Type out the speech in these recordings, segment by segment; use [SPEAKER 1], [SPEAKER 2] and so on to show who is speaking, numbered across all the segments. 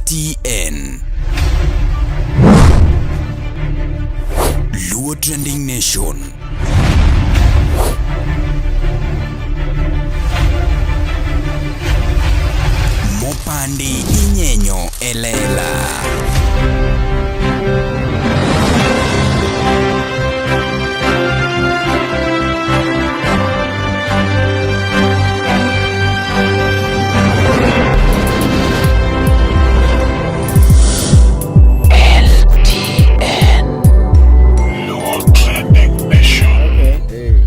[SPEAKER 1] LTN. Luo Trending Nation. Mopandi inyenyo e lela.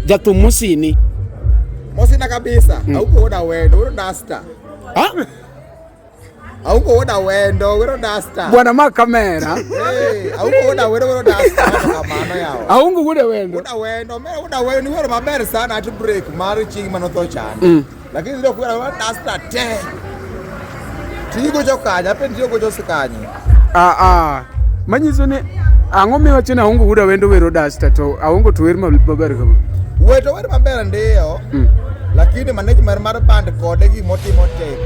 [SPEAKER 2] Jathum mosini.
[SPEAKER 3] Mosina kabisa. Mm. Auko oda wendo, wero duster.
[SPEAKER 2] Ah?
[SPEAKER 3] Auko oda wendo, wero duster.
[SPEAKER 2] Bwana ma kamera.
[SPEAKER 3] Hey, auko oda wendo, wero duster. Kamano yawa.
[SPEAKER 2] Aungu wude wendo.
[SPEAKER 3] Oda wendo, mera oda wendo ni wero maber sana at break mar chieng' manotho chande. Lakini zile kuwera wero duster te. Tigo kanya, apenjo tigo gocho kanye.
[SPEAKER 2] Ah ah. Manyiso ni ang'o miwacho ni Aungu wuda wendo wero duster to Aungu to wer maber kama.
[SPEAKER 3] Weto wer maber ndiyo. Lakini management mar band kode gimotimo tek.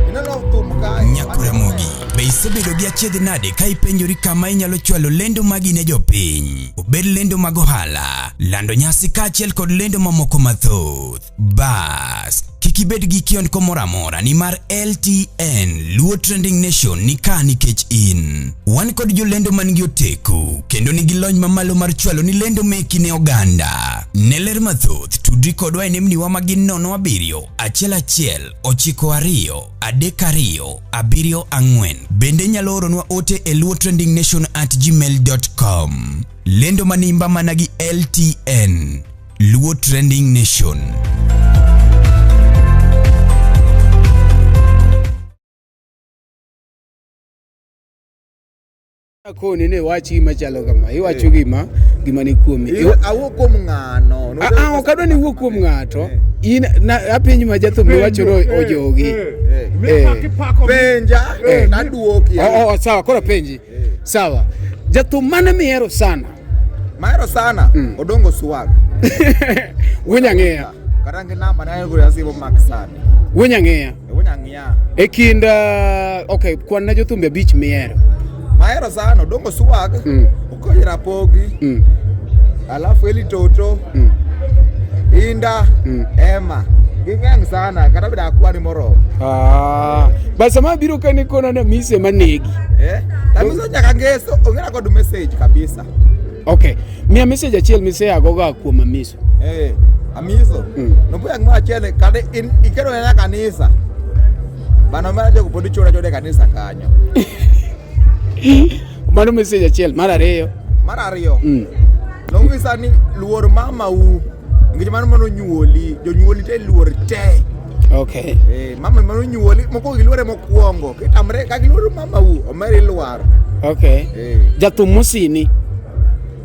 [SPEAKER 3] Ineno thum kae.
[SPEAKER 1] Nyakuramogi, be isebedo gi achiedh nade ka ipenjori kama inyalo chwalo lendo magi ne jopiny? Obed lendo mag ohala, lando nyasi kaachiel kod lendo mamoko mathoth. Bas, kik ibed gi kiondko moro amora nimar LTN Luo Trending Nation ni ka nikech in. Wan kod jolendo man gi oteku kendo nigi lony mamalo mar chwalo ni lendo meki ne oganda. Ne ler mathoth, tudri kodwa e nembniwa ma gin 07 11 92 32 74. Bende inyalo oronwa ote e luotrendingnation@gmail.com. Lendo manimba mana gi LTN. Luo Trending Nation.
[SPEAKER 2] Akoni ni wach gima chalo kama, iwacho gima gima ni kuomi.
[SPEAKER 3] Awuo kuom ng'ano.
[SPEAKER 2] Ah, ah, ok adwa ni iwuo kuom ng'ato. In na apenji ma jathum iwacho ni ojogi. Eh.
[SPEAKER 3] Penja, naduoki.
[SPEAKER 2] Oh, oh, sawa, koro apenji. Sawa. Jathum mane mihero sana?
[SPEAKER 3] Mahero sana, Odongo Swag.
[SPEAKER 2] Wuonya ng'eya.
[SPEAKER 3] Kata ngi namba na yudo asibo mak sana.
[SPEAKER 2] Wuonya ng'eya.
[SPEAKER 3] Wuonya ng'eya.
[SPEAKER 2] E kind okay, kwan na jothumbe abich mihero.
[SPEAKER 3] Mahero sana Odongo Swag, Okoye Rapogi, alafu Eli Toto, Inda, Emma. Ging'eny sana kata beda akwani moromo.
[SPEAKER 2] Ah, bas sama biro ka ni kona na mise manegi.
[SPEAKER 3] Eh? Tamiso nyaka ngeso ongera kod message kabisa.
[SPEAKER 2] Okay. Miya message achiel miseagoga kuom Amiso.
[SPEAKER 3] Eh, Amiso. Nopuya gimoro achiel kata in ikelo na kanisa. Bano mara jogo pod ichora chora e kanisa kanyo.
[SPEAKER 2] Mano message achiel. Mar ariyo.
[SPEAKER 3] Mar ariyo. Nong'isa ni luor mamau nikech mano mano nyuoli, jonyuoli te luor te.
[SPEAKER 2] Okay.
[SPEAKER 3] Eh, mama mano nyuoli mokwongo giluore mokwongo. Kitamre ka giluoro mamau omeri lwar.
[SPEAKER 2] Okay.
[SPEAKER 3] Eh.
[SPEAKER 2] Jathum mosini.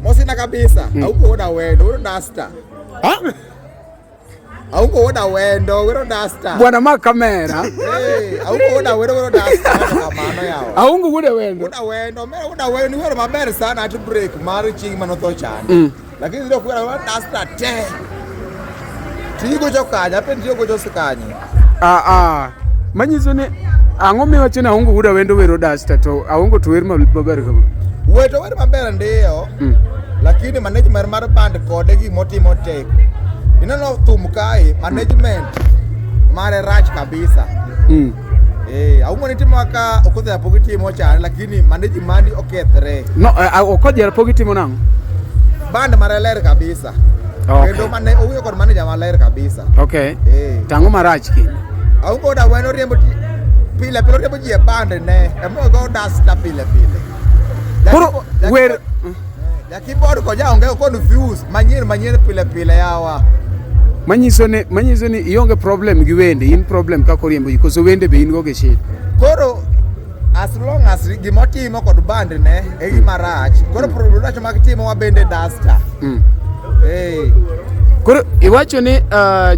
[SPEAKER 3] Mosina kabisa. Auko oda wendo, wero duster.
[SPEAKER 2] Ah?
[SPEAKER 3] Auko oda wendo, wero duster.
[SPEAKER 2] Bwana ma kamera.
[SPEAKER 3] Eh, auko oda wendo, wero duster. Kamano yawa.
[SPEAKER 2] Aungu wude wendo.
[SPEAKER 3] Oda wendo, mera oda wendo ni wero maber sana at break mar chieng' manotho chande. Lakini zile kuwera wero duster te. Tigo gocho kanye, apenjo tigo gocho kanye.
[SPEAKER 2] Ah ah. Manyiso ni ang'o miwacho ni Aungu wuda wendo wero duster to Aungu to wer maber kama.
[SPEAKER 3] Weto wer maber ndiyo. Lakini management mar band kode gimotimo tek. Ineno thum kae, management mare rach kabisa. Eh, aumo ni timo kaka Okoth Rapogi timo chande, lakini management mandi okethre.
[SPEAKER 2] No, Okoth Rapogi timo nang'o?
[SPEAKER 3] Band mare ler kabisa.
[SPEAKER 2] Okay.
[SPEAKER 3] Kendo mane owuoyo kod manager maler kabisa.
[SPEAKER 2] Okay.
[SPEAKER 3] Eh.
[SPEAKER 2] Tang'o marach kiny?
[SPEAKER 3] Aungo da weno riembo pile pile riembo ji e band ne. Emo go duster pile pile.
[SPEAKER 2] Koro wer
[SPEAKER 3] Jakibod kocha onge confuse manyien manyien pile pile yawa.
[SPEAKER 2] Manyiso ni ionge problem gi wende, in problem kaka oriembo ji, koso wende be in go gi shida.
[SPEAKER 3] Koro as long as gimotimo kod band ne e gima rach. Koro production mag timo wa bende duster. Eh.
[SPEAKER 2] Koro iwacho ni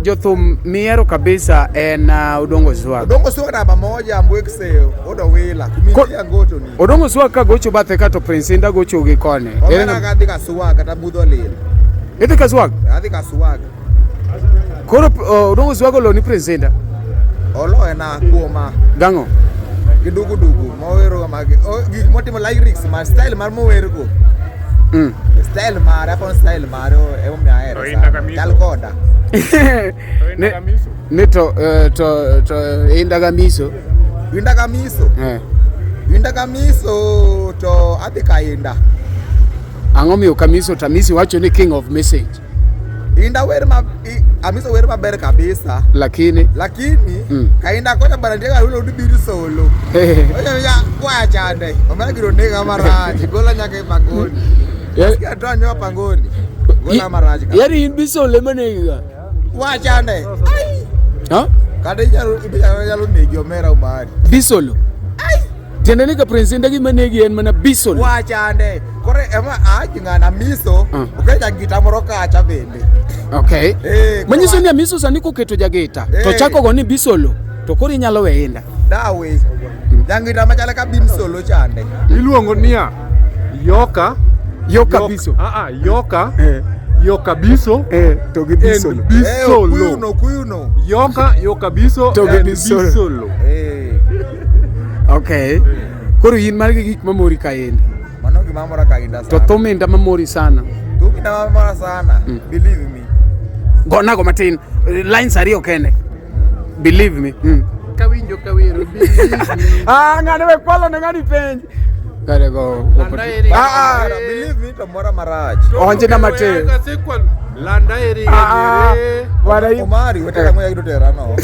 [SPEAKER 2] jothum mihero kabisa en Odongo Swag.
[SPEAKER 3] Odongo Swag namba moja Mbwekse Odo Wila kumitia gocho ni.
[SPEAKER 2] Odongo Swag ka gocho bathe ka to Prince Indah gocho gi koni.
[SPEAKER 3] Omera ka dhi ka Swag kata budho lil.
[SPEAKER 2] Idhi ka Swag?
[SPEAKER 3] Adhi ka Swag.
[SPEAKER 2] Koro Odongo Swag olo ni Prince Indah?
[SPEAKER 3] Oloye na kuoma.
[SPEAKER 2] Gang'o?
[SPEAKER 3] Gi dugu dugu mowero mag gik motimo lyrics mar style mar mowergo. Style mare, apon style mare emomiyo ahero
[SPEAKER 4] To inda
[SPEAKER 3] sana.
[SPEAKER 4] kamiso.
[SPEAKER 3] Chal koda.
[SPEAKER 4] To inda kamiso.
[SPEAKER 2] Ni to to inda gamiso.
[SPEAKER 3] Inda kamiso.
[SPEAKER 2] Eh.
[SPEAKER 3] Inda kamiso to adhi ka inda.
[SPEAKER 2] Ang'o miyo Kamiso to Amisi wacho ni king of message.
[SPEAKER 3] Inda wer ma Amiso wer maber kabisa.
[SPEAKER 2] Lakini
[SPEAKER 3] Lakini kainda kocha bana ndiye kalulo udibiri solo. Oja ya kwa chande. Omera giro nega marach. Gola nyaka e pangoni. Sikia to anyoa pangoni. Gola marach. kabisa.
[SPEAKER 2] Yani in bisolo ema negiga.
[SPEAKER 3] Wachande. Ai.
[SPEAKER 2] Ha?
[SPEAKER 3] Kata inyalo negi omera Omari.
[SPEAKER 2] Bisolo. Tiende ni ka Prince Inda gima negi en mana bisolo.
[SPEAKER 3] Wachande. Koro ema aji ng'ana Amiso. Okecha gita moro kacha bende.
[SPEAKER 2] Okay.
[SPEAKER 3] Eh,
[SPEAKER 2] Manyiso ni Amiso sani koketo jagita to
[SPEAKER 3] Eh.
[SPEAKER 2] chako go ni bisolo to koro inyalo we Inda.
[SPEAKER 3] Dawe. Jangita machalo ka bin solo chande.
[SPEAKER 4] Iluongo niya yoka
[SPEAKER 2] Yoka biso.
[SPEAKER 4] Yoka
[SPEAKER 2] Eh.
[SPEAKER 4] yoka biso
[SPEAKER 2] To gi
[SPEAKER 4] and
[SPEAKER 2] bisolo.
[SPEAKER 3] Eh,
[SPEAKER 4] bisolo.
[SPEAKER 3] okuyuno okuyuno.
[SPEAKER 4] Yoka yoka biso
[SPEAKER 2] To gi
[SPEAKER 4] and
[SPEAKER 2] bisolo.
[SPEAKER 4] bisolo.
[SPEAKER 3] Eh.
[SPEAKER 2] Okay. Koro in mar gi gik mamori ka Inda.
[SPEAKER 3] Mano gima mora ka Inda
[SPEAKER 2] To
[SPEAKER 3] sana.
[SPEAKER 2] thum Inda mamori sana.
[SPEAKER 3] Thum Inda mamora sana. Believe me.
[SPEAKER 2] Gonago matin. Lines ariyo kende. Believe me.
[SPEAKER 4] Kawinjo kawero believe me.
[SPEAKER 2] Ah, ng'ane we kwalo ne ng'ani penj. Kare go.
[SPEAKER 4] Landa eri.
[SPEAKER 3] Ah, ah, believe me to mora marach.
[SPEAKER 2] Onje na matin.
[SPEAKER 4] Landa eri.
[SPEAKER 2] Ah, bwana hii-
[SPEAKER 3] Omari wetera moya gido tera no.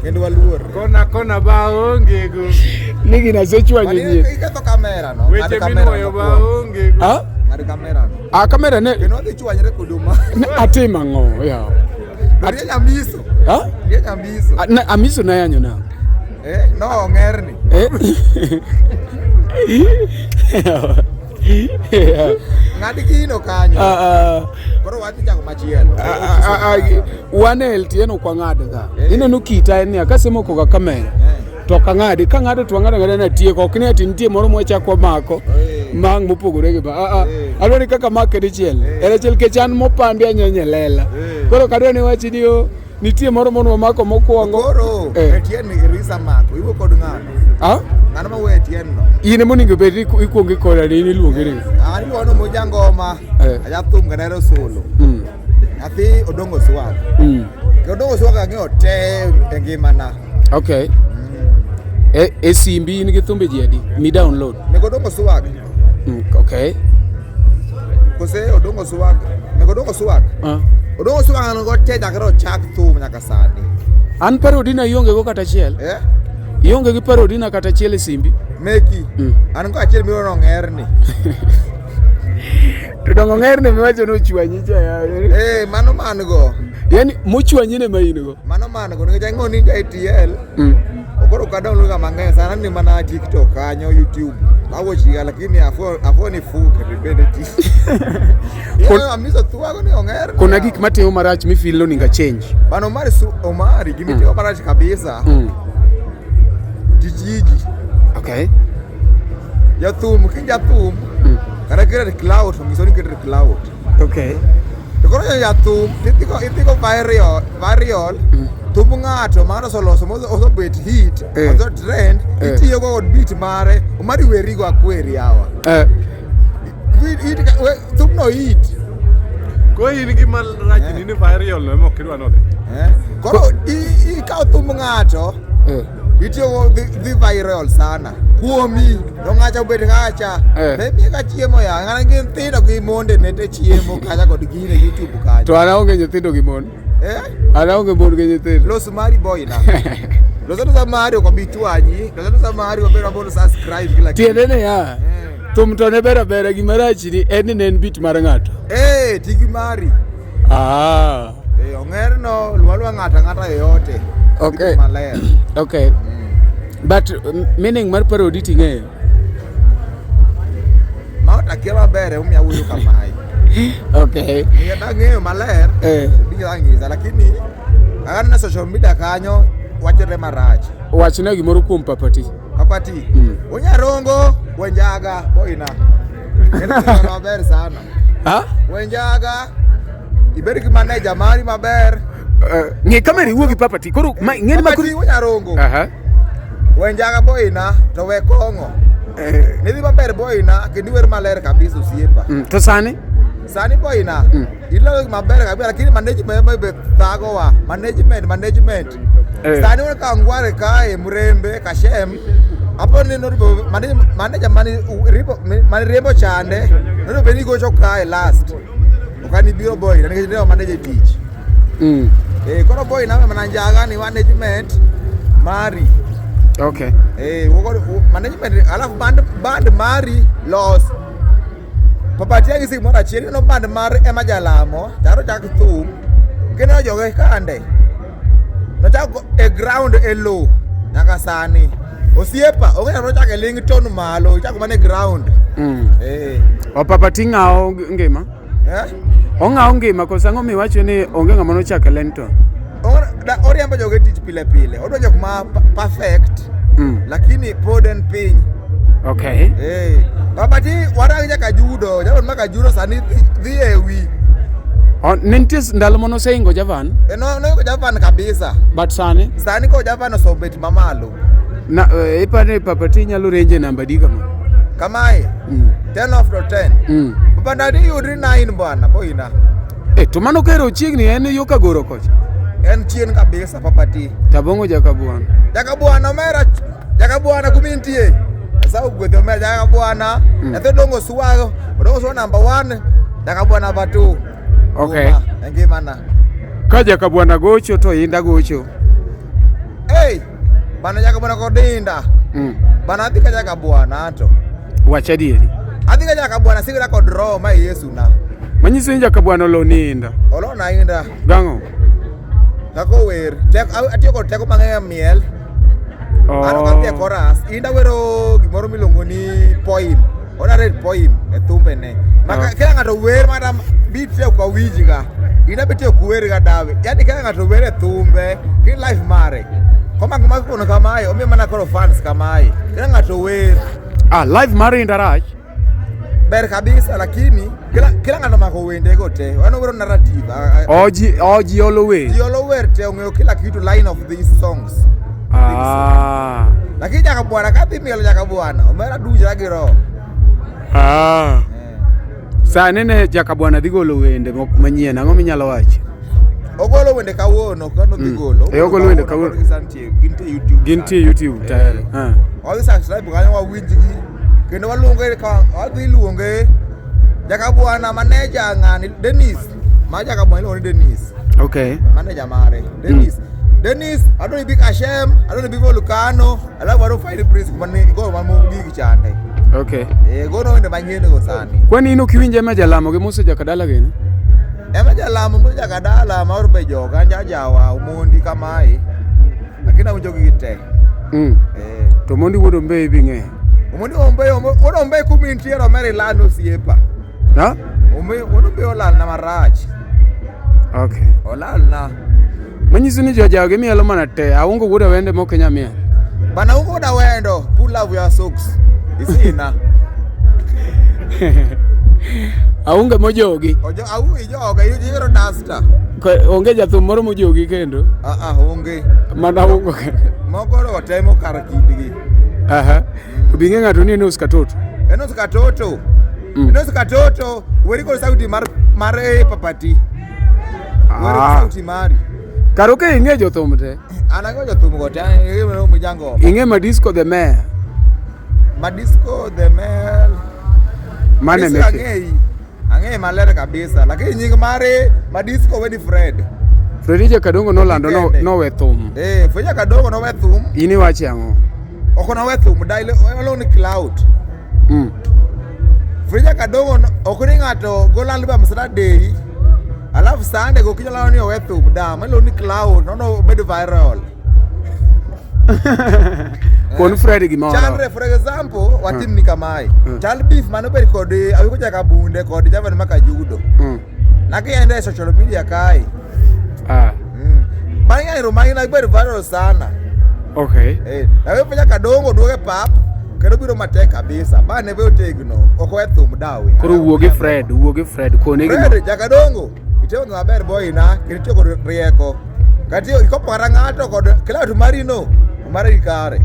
[SPEAKER 3] Kendo waluor.
[SPEAKER 4] Kona kona ba onge go.
[SPEAKER 2] Ni gina sechwanyo
[SPEAKER 3] Mani
[SPEAKER 2] nyie.
[SPEAKER 3] iketho kamera no. Ng'ad
[SPEAKER 4] Weche
[SPEAKER 3] kamera
[SPEAKER 4] minuoyo ba
[SPEAKER 3] mokwongo.
[SPEAKER 4] onge go.
[SPEAKER 2] Ah?
[SPEAKER 3] Ng'ad kamera no.
[SPEAKER 2] Ah, kamera ne
[SPEAKER 3] Kendo wadhi chwanyre kod Omari.
[SPEAKER 2] ne atimo ang'o ya.
[SPEAKER 3] Rieny Amiso.
[SPEAKER 2] Ah?
[SPEAKER 3] Rieny Amiso.
[SPEAKER 2] Ah, na- Amiso nayanyo na.
[SPEAKER 3] Eh, no ong'erni.
[SPEAKER 2] Eh?
[SPEAKER 3] Ng'ad gino kanyo.
[SPEAKER 2] Ah, ah.
[SPEAKER 3] Koro wadhi chako machielo.
[SPEAKER 2] Ah, ah, wan e LTN ok wang'ad ga. Ineno kita en niya kasemoko ga kamera to ok ang'adi kang'ado to wang'ado ang'ada natieko ok ni ati nitie moro mwachako wamako mang' mopogore gi ma ah, ah. Adwa ni kaka make dichiel en achiel kech an mopandi anyenye lela koro ok adwa ni wachi ni o nitie moro mon wamako mokwongo
[SPEAKER 3] Koro
[SPEAKER 2] Eh.
[SPEAKER 3] Etienne Irisa mako. Iwuok kod ng'ano.
[SPEAKER 2] Ah?
[SPEAKER 3] Ng'ano ma wuoyo Etienne no?
[SPEAKER 2] In ema onego bed ni ikuongo ikora ni in iluongi ni
[SPEAKER 3] An iluongo ni Moja Ngoma.
[SPEAKER 2] Eh.
[SPEAKER 3] Ajathum kendo ahero solo. Nyathi Odongo Swag. Kendo Odongo Swag ang'eyo te e ngimana.
[SPEAKER 2] Okay. E simbi in gi thumbe ji adi mi download?
[SPEAKER 3] Mek Odongo Swag.
[SPEAKER 2] Okay.
[SPEAKER 3] Kose Odongo Swag. Mek Odongo Swag.
[SPEAKER 2] Ah.
[SPEAKER 3] Odongo Swag an go te chakre ochak thum nyaka sani.
[SPEAKER 2] An parodina ionge go kata achiel.
[SPEAKER 3] Eh?
[SPEAKER 2] Ionge gi parodina kata achiel e simbi.
[SPEAKER 3] Meki. An go achiel miluongo ni Ong'erni.
[SPEAKER 2] To dongo Ong'erni miwacho ni ochwanyi cha ya.
[SPEAKER 3] Eh, mano man go.
[SPEAKER 2] Yaani mochwanyi ne ma in go.
[SPEAKER 3] Mano man go nikech ang'o ni JTL. Okoro ka download ga mang'eny sana ni mana TikTok kanyo YouTube. Awochiga lakini afo ni fuke to bende ti. Amiso thuago ni Ong'erni.
[SPEAKER 2] Kuna gik matimo marach mifeel ni onego change.
[SPEAKER 3] Bana Omari su Omari gimitimo marach kabisa. Tijiji.
[SPEAKER 2] Okay.
[SPEAKER 3] Jathum kin jathum. Kata kiret cloud to nyiso ni kiret cloud.
[SPEAKER 2] Okay.
[SPEAKER 3] To koro jathum ithigo viral thum ng'ato mano oseloso osobet hit oso trend itiyo go kod beat mare Omari werigo akweri yawa. Thum no hit.
[SPEAKER 4] Koro in gima rach ni viral no ema ok idwa nodhi.
[SPEAKER 3] Koro ikawo thum ng'ato itiyo go dhi viral sana kuomi to ng'acha obet kacha be miye ka chiemo ya ng'ana gi nyithindo gi monde ne te chiemo kacha kod gine YouTube kacha.
[SPEAKER 2] To an aonge nyithindo gi mon.
[SPEAKER 3] Eh?
[SPEAKER 2] An aonge mon gi nyithindo.
[SPEAKER 3] Los mari boy na. Los alosa mari ok obi chwanyi. Los alosa mari wabedo wabondo subscribe kila kitu.
[SPEAKER 2] Tiende ni ya. Thum to ne ber abera gima rach ni en ni ne en beat mar ng'ato.
[SPEAKER 3] Eh, tigi mari.
[SPEAKER 2] Ah.
[SPEAKER 3] Eh, Ong'erno luwa luwa ng'ato ang'ata yoyote.
[SPEAKER 2] Okay.
[SPEAKER 3] Maler.
[SPEAKER 2] Okay. But meaning mar parody ting'eyo.
[SPEAKER 3] Ma otakia maber emomiyo awuoyo kamae.
[SPEAKER 2] Okay.
[SPEAKER 3] Nikech ang'eyo maler, biro ang'isa lakini aneno social media kanyo wachore marach.
[SPEAKER 2] Wachna gimoro kuom Papati.
[SPEAKER 3] Papati. Onyarongo Wenjaga boina. En ng'ama maber sana.
[SPEAKER 2] Ha?
[SPEAKER 3] Wenjaga ibed gi manager mari maber.
[SPEAKER 2] Ng'i kamera iwuo gi Papati. Koro ma ng'eni ma
[SPEAKER 3] Papati Onyarongo.
[SPEAKER 2] Aha.
[SPEAKER 3] We njaga boyna to we kong'o.
[SPEAKER 2] Eh.
[SPEAKER 3] Nidhi maber boyna kendo iwer maler kabisa osiepa.
[SPEAKER 2] To sani?
[SPEAKER 3] Sani boyna ilalo maber kabisa lakini management be thagowa. Management, management.
[SPEAKER 2] Eh.
[SPEAKER 3] Sani wan ka Ngware kae, Murembe, Kashem. Apo ni noripo manager mani ripo mani riembo chande. Noripo bed ni gocho kae last. Ok an ibiro boyna nikech ne manager tich. Eh, koro boy na mana njaga ni management mari.
[SPEAKER 2] Okay.
[SPEAKER 3] Eh, management alafu band mari los. Papa tiagi si moro achiel no band mar ema jalamo, taro chak thum. Kendo joge kande. Nochako e ground e low nyaka sani. Osiepa, onge ng'ama nochako e ringtone malo, ichako mana e ground. Eh.
[SPEAKER 2] O Papa T ng'awo ngima?
[SPEAKER 3] Eh?
[SPEAKER 2] Ong'awo ngima koso ang'o miwacho ni onge ng'ama nochako e ringtone?
[SPEAKER 3] Oriembo joge tich pile pile. Odwa jok ma perfect. Lakini pod en piny.
[SPEAKER 2] Okay.
[SPEAKER 3] Eh. Papa T warang nyaka judo, Javan maka judo sani dhi e wi.
[SPEAKER 2] Ne nitie ndalo mane oseingo Javan?
[SPEAKER 3] Noingo Javan kabisa.
[SPEAKER 2] But sani?
[SPEAKER 3] Sani ko Javan osobet mamalo.
[SPEAKER 2] Na iparo ni Papa T nyalo renje namba di kama?
[SPEAKER 3] Kamae? 10 of 10. Papa T yudri 9 bwana, boyna.
[SPEAKER 2] To mano kero chiegni en yo Kagoro kocha?
[SPEAKER 3] En chien kabisa Papa T.
[SPEAKER 2] Tabongo Jakabwana.
[SPEAKER 3] Jakabwana omera, Jakabwana kumintie. Sasa ugwedhi omera Jakabwana. Nyathi odongo swago, odongo swago number 1, Jakabwana number 2.
[SPEAKER 2] Okay.
[SPEAKER 3] Kuma, ngimana.
[SPEAKER 2] Ka Jakabwana gocho to Inda gocho.
[SPEAKER 3] Hey, bana Jakabwana kod Inda. Bana adhi ka Jakabwana ato.
[SPEAKER 2] Wach adieri.
[SPEAKER 3] Adhi ka Jakabwana sigra kod roho ma Yesu na.
[SPEAKER 2] Manyiso ni Jakabwana olo ni Inda.
[SPEAKER 3] Olo na Inda.
[SPEAKER 2] Gang'o?
[SPEAKER 3] Kako wer. Atiyo kod teko mang'eny e miel. An ok adhi e chorus. Inda wero gimoro miluongo ni poem. Onarrate poem e thumbene. Maka kila ng'ato wer mana beat te ok awinj ga. Inda be te ok wer ga dawe. Yani kila ng'ato wer e thumbe, gi life mare. Komako microphone kamae, omiyo mana koro fans kamae. Kila ng'ato wer.
[SPEAKER 2] Live mar Inda rach?
[SPEAKER 3] Ber kabisa lakini kila ng'ato omako wende go te. Wan wero narrative.
[SPEAKER 2] Oji olo wer.
[SPEAKER 3] Ji olo wer te ong'eyo kila kitu line of these songs. Lakini Jakabwana kadhi mielo Jakabwana, omera dunjra gi roho.
[SPEAKER 2] Sani ne Jakabwana dhi golo wende manyien, ang'o minyalo wacho?
[SPEAKER 3] Ogolo wende kawuono, kano dhi golo.
[SPEAKER 2] Ogolo wende kawuono.
[SPEAKER 3] Gintie YouTube.
[SPEAKER 2] Gintie YouTube tayari.
[SPEAKER 3] Wadhi subscribe kanyo wawinjgi. Kendo waluonge ka wadhi luonge Jakabwana manager ng'ani Dennis. Ma Jakabwana iluongo ni Dennis.
[SPEAKER 2] Okay.
[SPEAKER 3] Manager mare Dennis. Dennis, adwa ni bi Kashem, adwa ni bi Volcano, alafu adwa find Prince kuma ni go ma gigi chande.
[SPEAKER 2] Okay.
[SPEAKER 3] Gono wende manyien go sani.
[SPEAKER 2] Kwani in ok iwinj Emma Jalamo gi Musa Jakadala gini?
[SPEAKER 3] Emma Jalamo, Musa Jakadala, ma be joga, njajawa, Omondi kamae. Lakini awinjo gi te.
[SPEAKER 2] To Omondi wuod Ombeyi bi ng'eyo.
[SPEAKER 3] Omondi Ombeyi, wuod Ombeyi kuma intiere omera ilal osiepa.
[SPEAKER 2] Ha?
[SPEAKER 3] Wuod Ombeyi olalna marach.
[SPEAKER 2] Okay.
[SPEAKER 3] Olalna.
[SPEAKER 2] Manyiso ni jojawa gimielo mana te, aungo wuod Awendo mok inyal miel.
[SPEAKER 3] Bana aungo wuod Awendo, pull up your socks. Isina.
[SPEAKER 2] Aunge mojogi.
[SPEAKER 3] Ojo, au ijoga, iyiero duster.
[SPEAKER 2] Onge jathum moro mojogi kendo?
[SPEAKER 3] Onge.
[SPEAKER 2] Mana aungo kende.
[SPEAKER 3] Moko otemo kar kindgi.
[SPEAKER 2] Aha. To bi ing'e ng'ato ni Enos Katoto.
[SPEAKER 3] Enos Katoto. Enos Katoto, weri kod sauti mar Papa T. Weri kod sauti mari.
[SPEAKER 2] Kar ok ing'e jothum te.
[SPEAKER 3] An ang'eyo jothum go te, ang'eyo Mijango.
[SPEAKER 2] Ing'e Madisco the Mayor.
[SPEAKER 3] Madisco the Mayor.
[SPEAKER 2] Mane
[SPEAKER 3] Madisco
[SPEAKER 2] meke?
[SPEAKER 3] ang'eyi. Ang'eyi maler kabisa, lakini nying mare Madisco weni Fred.
[SPEAKER 2] Freddy Jakadongo nolando nowe thum.
[SPEAKER 3] Freddy Jakadongo nowe thum.
[SPEAKER 2] In iwacho ang'o?
[SPEAKER 3] Ok nowe thum, daile olo ni cloud. Freddy Jakadongo ok ni ng'ato golo album Saturday, alafu Sunday gokinyi olando ni owe thum, da, mano ni cloud, nono obed viral.
[SPEAKER 2] Kon Fred gimoro.
[SPEAKER 3] Chalre, for example, watim ni kamae. Chal beef mano bed kod Awiko Jakabunde kod Javan Makajudo. Nakiende e social media kae. Bang' ng'eyo magi na bed viral sana.
[SPEAKER 2] Okay.
[SPEAKER 3] Nawe Freddy Jakadongo duoge pap, kendo biro matek kabisa. Ba ne be otegno, ok owe thum dawe.
[SPEAKER 2] Koro wuo gi Fred, wuo gi Fred, kone gima.
[SPEAKER 3] Fred Jakadongo, itimo gima maber boy na, kendo itiyo kod rieko. Kati ikopo kata ng'ato kod cloud mari no, mari kare.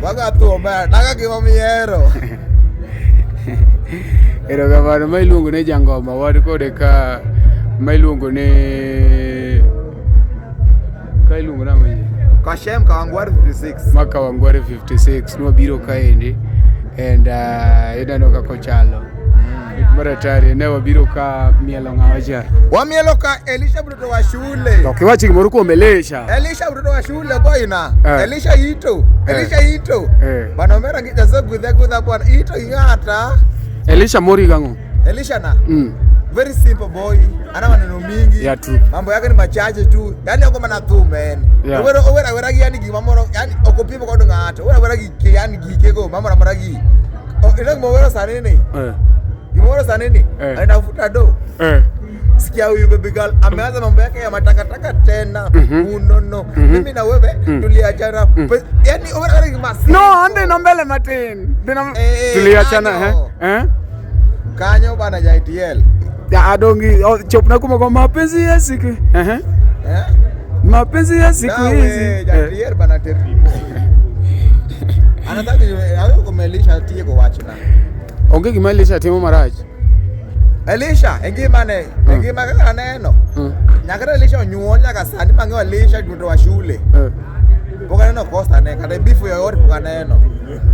[SPEAKER 3] Waga thum omera, daga gima mihero.
[SPEAKER 2] Erokamano ma iluongo ni Jangoma wan kode ka ma iluongo ni ka iluongo nang'o iye?
[SPEAKER 3] Kashem Kawangware 56.
[SPEAKER 2] Ma Kawangware 56 nwabiro kaendi and ineno kaka ochalo. Mar atari ne wabiro ka mielo ng'awa cha.
[SPEAKER 3] Wamielo ka Elisha mtoto wa shule.
[SPEAKER 2] To kiwachi gimoro kuom Elisha.
[SPEAKER 3] Elisha mtoto wa shule boyna.
[SPEAKER 2] Eh.
[SPEAKER 3] Elisha ito.
[SPEAKER 2] Eh.
[SPEAKER 3] Elisha ito.
[SPEAKER 2] Eh.
[SPEAKER 3] Bana omera ngi jazo gudha gudha bwana. Ito ing'ata.
[SPEAKER 2] Elisha mori gang'o?
[SPEAKER 3] Elisha na.
[SPEAKER 2] Mm.
[SPEAKER 3] Very simple boy. Ana maneno mingi.
[SPEAKER 2] Yeah, true.
[SPEAKER 3] Mambo yake ni machache tu. Yaani ako mana thum en.
[SPEAKER 2] Yeah.
[SPEAKER 3] Owero owera awera gi yani gima moro yani ok opimo kod ng'ato. Owera awera gi yani gikego mamoro amora gi. Ino gima owero sani ni.
[SPEAKER 2] Eh.
[SPEAKER 3] Gima owero sani ni.
[SPEAKER 2] Eh.
[SPEAKER 3] Anavuta do.
[SPEAKER 2] Eh.
[SPEAKER 3] Sikia huyu baby girl ameanza mambo yake ya matakataka tena. Unono. Mimi na wewe tuliachana. Yani owera awera gima simple.
[SPEAKER 2] No, ande no mbele matin. Dhi
[SPEAKER 3] Eh,
[SPEAKER 2] tuliachana eh?
[SPEAKER 3] kanyo.
[SPEAKER 2] Eh?
[SPEAKER 3] Kanyo bana ja ITL.
[SPEAKER 2] Ya adongi oh, chopna kuma kwa mapenzi ya siku. Eh.
[SPEAKER 3] Eh?
[SPEAKER 2] Mapenzi ya siku
[SPEAKER 3] Nawe,
[SPEAKER 2] hizi.
[SPEAKER 3] ja
[SPEAKER 2] Eh.
[SPEAKER 3] ITL bana terimo. Anataka awe kumelisha tieko wachna.
[SPEAKER 2] Onge gima Elisha timo marach.
[SPEAKER 3] Elisha e ngimane, e ngima kaka aneno.
[SPEAKER 2] Mm.
[SPEAKER 3] Nyaka ne Elisha onyuol nyaka sani mang'eyo Elisha mtoto wa shule.
[SPEAKER 2] Eh.
[SPEAKER 3] Pok aneno kosa ne kata bifu yoyote pok aneno.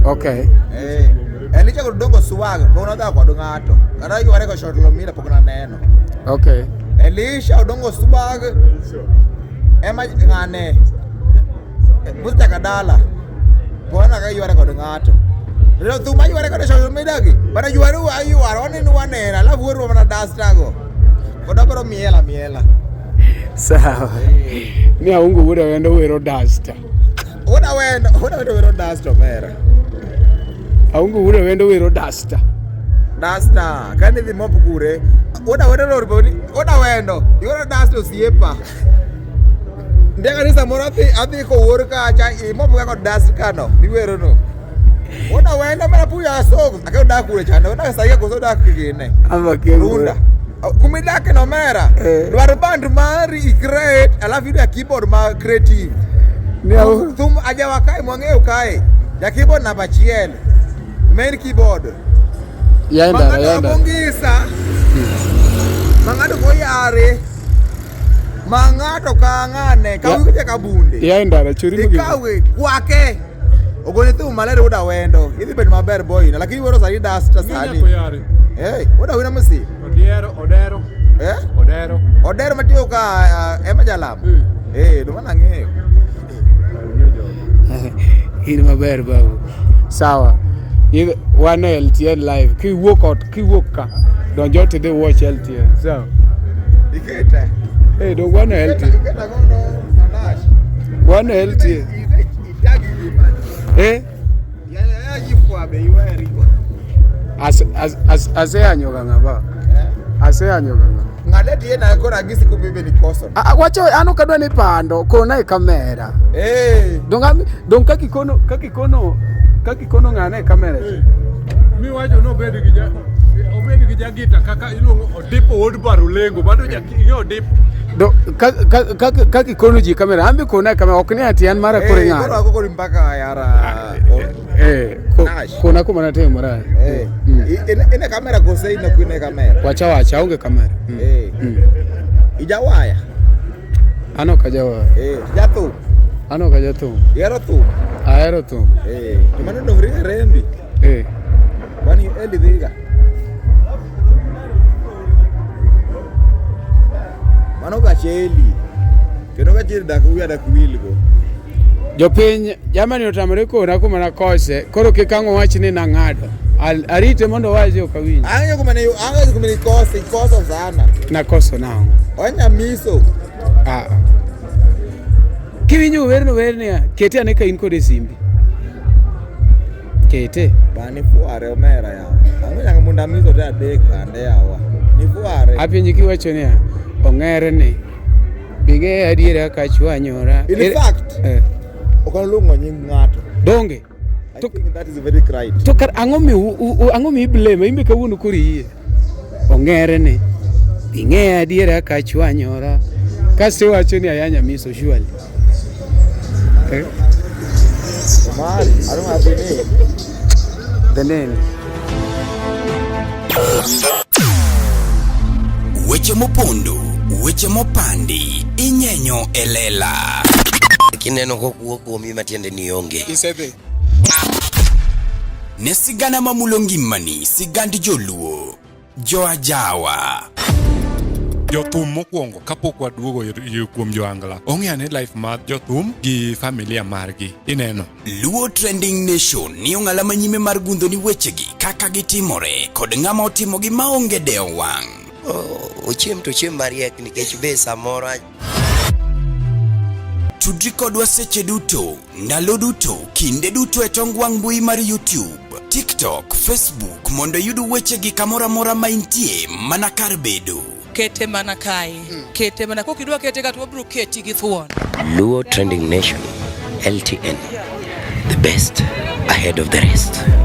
[SPEAKER 2] Okay.
[SPEAKER 3] Eh. Elisha kod dongo swag pok nodhawo kod ng'ato. Kata yware ko shot lomira pok naneno.
[SPEAKER 2] Okay.
[SPEAKER 3] Elisha odongo swag ema ng'ane Musa dala pok aneno ka yware kod ng'ato. To thum mayware kod social media gi bana yware aywaro waneno waneno alafu werwa mana duster go. Pod abiro miel amiela.
[SPEAKER 2] Sawa. Ni aungo wuod awendo wero duster.
[SPEAKER 3] Wuod awendo, wuod awendo wero duster omera.
[SPEAKER 2] Aungo wuod awendo wero duster.
[SPEAKER 3] Duster, kane idhi mop kure, wuod awendo lor boni, wuod awendo, iwero duster osiepa. Ndiye kanisa moro adhi adhi kowuor kacha, imop ga kod duster kano, miwero no. Wuod awendo mana puya asok, akia odak kure chande, odak Saia koso odak gine.
[SPEAKER 2] Ama kengo.
[SPEAKER 3] Runda. Kumidake no omera,
[SPEAKER 2] Eh.
[SPEAKER 3] dwar band mari i create, alafu iyudo keyboard ma creative.
[SPEAKER 2] Ni aungo.
[SPEAKER 3] Thum ajawa kae mwang'eyo kae, ja keyboard namba achiel, main keyboard.
[SPEAKER 2] Yaenda,
[SPEAKER 3] Mang'ato
[SPEAKER 2] yaenda.
[SPEAKER 3] mongisa mang'ato koyare mang'ato ka ng'ane kawinje ka bunde
[SPEAKER 2] Yaenda, churi mugima.
[SPEAKER 3] ikawe kwake ogone thum maler wuod awendo idhi bedo maber boyna lakini wero sani dasta sani
[SPEAKER 4] Koyare.
[SPEAKER 3] hey, wuod awendo msi
[SPEAKER 4] Odiero, odero,
[SPEAKER 3] eh?
[SPEAKER 4] odero.
[SPEAKER 3] odero matiyo ka ema jalam eh do mana ng'eyo
[SPEAKER 2] In maber babu. Sawa. Wan e LTN live. Kiwuok ot, kiwuok ka. Donjo to idhi watch LTN. Sawa.
[SPEAKER 3] ikete
[SPEAKER 2] Eh, dong wan e LTN.
[SPEAKER 3] iketa godo anash
[SPEAKER 2] Wan e LTN.
[SPEAKER 3] itagi gimani
[SPEAKER 2] Eh?
[SPEAKER 3] ya ya jifwabe iweri
[SPEAKER 2] As as as aseyanyoga ng'aba. Aseyanyoga ng'a.
[SPEAKER 3] ng'ade tienda koro agisi kubibe ni koso
[SPEAKER 2] Ah, ah, wacho an ok adwa ni pando kona e kamera.
[SPEAKER 3] eh
[SPEAKER 2] Dong dong kakikono kakikono kakikono ng'ane e kamera cha.
[SPEAKER 4] Miwacho ni obed gi ja obed gi jagita kaka iluongo Odipo wuod Barulengo. Bado ja ing'e Odipo.
[SPEAKER 2] Do kakikono ji e kamera, an be kona e kamera ok ni ati an mara koro
[SPEAKER 3] Eh, koro
[SPEAKER 2] ing'ado.
[SPEAKER 3] ako kori mpaka yara
[SPEAKER 2] Eh,
[SPEAKER 3] Nash.
[SPEAKER 2] kona kuma natimo marach.
[SPEAKER 3] Eh, ine kamera kose ine kuine kamera
[SPEAKER 2] Wacha wacha aonge kamera. Mm.
[SPEAKER 3] Eh. Ijawaya
[SPEAKER 2] An ok ajawa.
[SPEAKER 3] eh jathum
[SPEAKER 2] An ok ajathum.
[SPEAKER 3] ihero thum
[SPEAKER 2] Ahero thum.
[SPEAKER 3] eh to mano dong ringa rembi
[SPEAKER 2] Eh.
[SPEAKER 3] kwani Eli dhiga mano gach Eli kendo gach Eli dak wiya dak wilgo
[SPEAKER 2] Jopiny jamani otamore kona kuma nakose koro kik ang' owach ni nang'ado. Arite mondo owachi ok awinj.
[SPEAKER 3] ang'eyo kuma ne ang'eyo kuma ne ikoso ikoso sana
[SPEAKER 2] Nakoso nang'o?
[SPEAKER 3] onyamiso
[SPEAKER 2] Ah. Kiwinjo werno werni kete ane ka in kode e simbi. Kete.
[SPEAKER 3] Bani fuare omera yawa. Ang'o nyaka mondo amiso te adek kande yawa. Ni fuare.
[SPEAKER 2] Apenji kiwacho niya, ong'ere ni bing'e adiera ka chwanyora.
[SPEAKER 3] In fact,
[SPEAKER 2] eh,
[SPEAKER 3] ok aluongo nying ng'ato.
[SPEAKER 2] donge.
[SPEAKER 3] I
[SPEAKER 2] To,
[SPEAKER 3] think that is very right.
[SPEAKER 2] to kar ang'o mi ang'o mi blame imbe kawuono koro iyie. Ong'ere ni ing'e adiera ka chwanyora. Kasto iwacho ni ayanya miso surely. Eh?
[SPEAKER 3] Mari, adwa dhi ni.
[SPEAKER 2] The name.
[SPEAKER 1] Weche mopondo, weche mopandi, inyenyo e lela.
[SPEAKER 5] Kineno kokuo kuomi matiende ni onge.
[SPEAKER 2] Isedhi.
[SPEAKER 1] Ne sigana mamulo ngimani, sigand joluo, joajawa.
[SPEAKER 4] Jothum mokwongo kapok waduogo kuom joangla ong'e ane life mar jothum gi familia margi ineno.
[SPEAKER 1] Luo Trending Nation ni ong'ala manyime mar gundho ni wechegi kaka gitimore kod ng'ama otimogi maonge dewo wang'.
[SPEAKER 5] Ochiem to ochiem mariek nikech be samoro
[SPEAKER 1] Tudri kodwa seche duto, ndalo duto, kinde duto e tong wang' mbui mar YouTube, TikTok, Facebook mondo iyud wechegi kamoro amora ma intie mana kar bedo.
[SPEAKER 6] Kete mana kae. Kete mana kokidwa kete ka to wabiro keti gi thuon.
[SPEAKER 5] Luo Trending Nation, LTN, the best ahead of the rest.